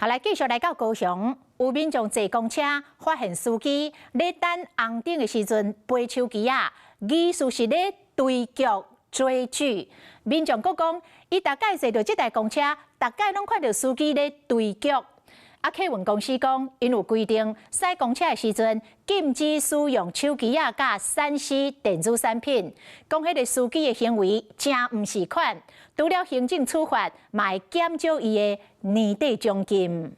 好，來繼續來到高雄，有民眾坐公車發現司機咧等紅燈的時陣，揹手機仔，疑似是咧追劇追劇。民眾閣講，伊逐擺坐著這台公車，逐擺攏看著司機咧追劇。啊，客運公司講，𪜶有規定，駛公車的時陣禁止使用手機仔佮3C 電子產品。講彼个司機的行為誠毋是款，除了行政處罰，嘛會減少伊的年底獎金。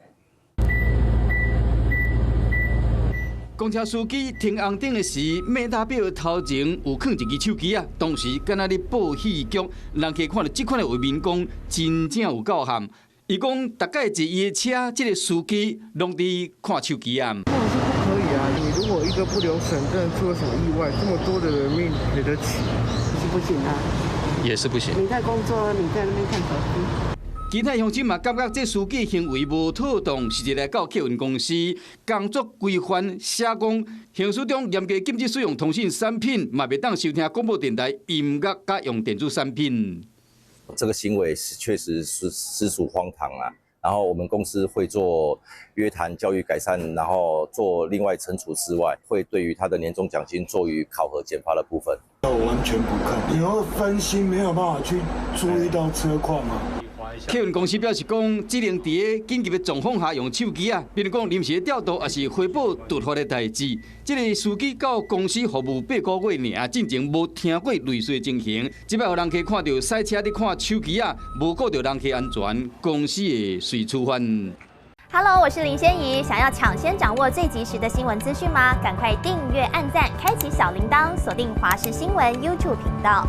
公車司機停紅燈的時，馬達錶頭前有囥一支手機仔，當時敢若咧播戲劇，人客看著這款的畫面，講真正有夠譀。伊講，逐擺坐伊的車，這个司機攏佇看手機仔。那是不可以啊！你如果一個不留神，真的出了什麼意外，這麼多的人命賠得起？是不行啊！也是不行。你在工作，你在那邊看手機。其他鄉親嘛感覺這司機行為無妥當，是一來到客運公司工作規範寫講，行駛中嚴格禁止使用通訊產品，嘛袂當收聽廣播電台音樂佮用電子產品。這個行為是確實是實屬荒唐啊！然後我們公司會做約談、教育改善，然後做另外懲處之外，會對於他的年終獎金做於考核減發的部分。我完全不看，你會分心，沒有辦法去注意到車況嘛。客運公司表示講，只能佇緊急的狀況下用手機仔，比如講臨時調度，抑是回報突發的代誌。這个司機到公司服務8個月爾，進前無聽過類似的情形。這擺予人客看著駛車佇看手機仔，無顧著人客安全，公司會隨處罰。 Hello，我是林仙怡，想要搶先掌握最及時的新聞資訊嗎？趕快訂閱、按讚、開啟小鈴鐺，鎖定華視新聞 YouTube 頻道。